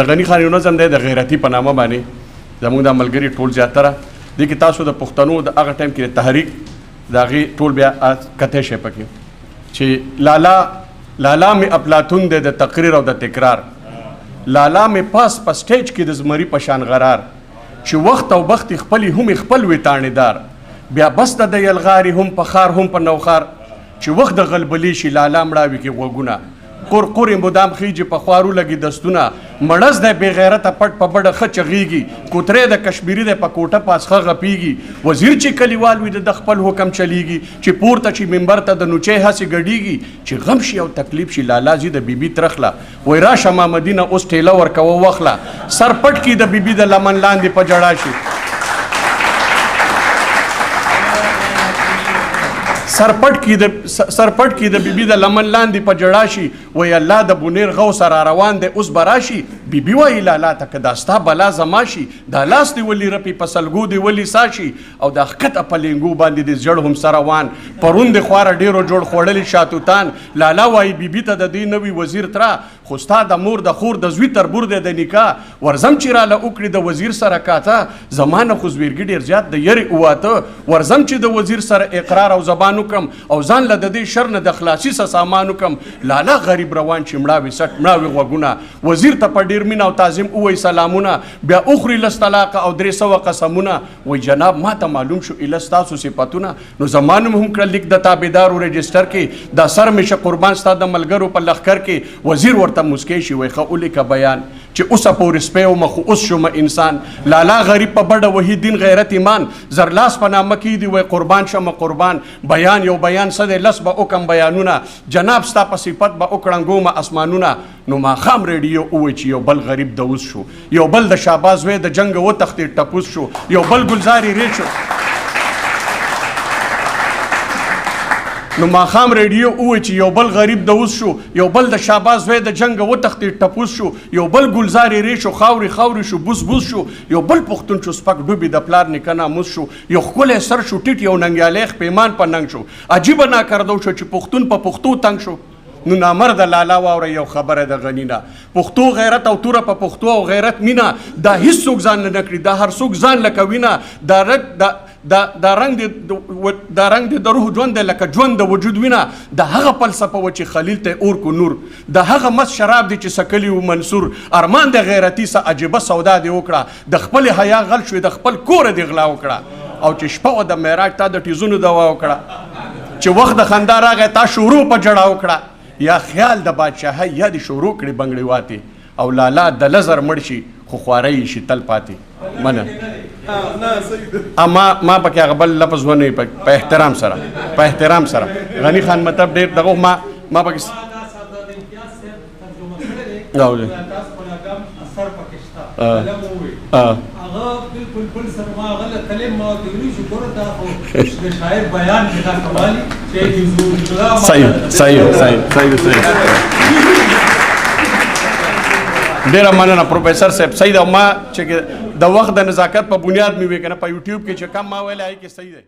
د غني خان یو نظم دی د غیرتی په نامه باندې، زموږ د ملګري ټول زیاتره دې کې تاسو د پښتنو د هغه ټایم کې تحریک د هغې ټول بیا کتی شئ پکې چې لالا لالا مې اپلاتون دی د تقریر او د تکرار، لالا مې پاس په سټیج کې د زمري په شان غرار، چې وخت او بخت خپلې هم خپل وي تاڼېدار، بیا بس د یلغاري هم په ښار هم په نوښار، چې وخت د غلبلې شي لالا مړاوي کې غوږونه، قر قر یې مدام خیږي په خوارو لګي دستونه، مړز دی بې غیرته پټ په بډه ښه چغېږي، کوتری د کشمیري دی په کوټه پاس ښه غپېږي، وزیر چې کلیوال وي د خپل حکم چلیږي، چې پورته چې منبر ته د نوچې هسې ګډېږي، چې غم شي او تکلیف شي لالا ځي د بیبي ترخله، وایي راشه مامدینه اوس ټیله ورکوه واخله، سر پټ کړي د بیبي د لمن لاندې په ژړا شي، سر پټ کی د بیبي د لمن لاندې په ژړا شي، وایي الله د بونیر غوث را روان دی اوس به راشي، بیبي وایي لالا ته که دا ستا بلا زما شي، دا لاس دې ولي رپي په سلګو دې ولي سا شي، او دا ښکته په لینګو باندې دې زړ هم سره روان، پرون دې خواره ډېرو جوړ خوړلي شاتوتان، لالا وایي بیبي ته د دې نوي وزیر تره، خو ستا د مور د خور د زوی تربور دی د نکاح، ورځم چې راله وکړي د وزیر سره کاته، زما نه خو زویرګي ډېر زیات د یرې وواته، ورځم چې د وزیر سره اقرار او زبان وکړم، او ځان له د دې شر نه د خلاصي څه سامان وکړم، لالا غریب روان چې مړاوي سټ مړاوي غوږونه، وزیر ته په ډېر مینه او تعظیم ووایي سلامونه، بیا وخوري لس طلاقه او 300 قسمونه، وایي جناب ما ته معلوم شو ایله ستاسو صفتونه، نو زما نوم هم کړه لیک د تابعدارو رجسټر کې، دا سر مې شه قربان ستا د ملګرو په لښکر کې، وزیر ورته موسکی شي وایي ښه ولیکه بیان، چې اوسه پورې سپی ومه خو اوس شومه انسان، لالا غریب په بډه وهي دین غیرت ایمان، زرلاس په نامه کېدي وایي قربان شمه قربان، بیان یو بیان څه دی لس به وکم بیانونه، جناب ستا په صفت به وکړنګومه اسمانونه، نو ماښام ریډیو ووایي چې یو بل غریب د اوس شو، یو بل د شاباز زوی د جنګه وتښتېد ټپوس شو، یو بل ګلزاري ری شو، نو ماښام ریډیو ووایي چې یو بل غریب د اوس شو، یو بل د شاباز زوی د جنګه وتښتېد ټپوس شو، یو بل ګلزاري ری شو، خاورې خاورې شو، بوس بوس شو، یو بل پښتون شو سپک ډوبې د پلار نیکه ناموس شو، یو ښکلی سر شو ټیټ یو ننګیالی خپېمان په ننګ شو، عجیبه ناکرده شو چې پښتون په پښتو تنګ شو. نو نامرده لالا واوره یو خبره د غني نه، پښتو غیرت او توره په پښتو او غیرت مینه، دا هیڅوک ځان له نه کړي، دا هر څوک ځان له کوي نه، دا رنګ دې د روح ژوند دی لکه ژوند د وجود وینه، د هغه فلسفه وه چې خلیل ته اور کو نور، د هغه مست شراب دی چې څکلي و منصور، ارمان د غیرتي څه عجیبه سودا دې وکړه، د خپلې حیا غل شوې د خپل کوره دې غلا وکړه، او چې شپه وه د معراج تا د ټیزونو دوا وکړه، چې وخت د خندا راغی تا شروع په ژړا وکړه، یا خیال د بادشاهۍ یا دې شروع کړې بنګړې واتې، او لالا د لزر مړ شي خو خوارۍ یې شي تل پاتې. منه اما ما پکې هغه بل لفظ ونه وي په احترام سره، په احترام سره غني خان مطلب ډېر دغه ما پکې هغه بالکل بل سره ما هغه له کلم ما ورته ویلي چې ګوره دا خو د شاعر بیان کې دا کمالي چې صحیح صحیح صحیح صحیح صحیح. ډېره مننه پروفیسر صاحب. صحیح ده، ما چې د وخت د نزاکت په بنیاد مې وې که نه په یوټیوب کې چې کم ما ویلی هغې کې صحیح دی.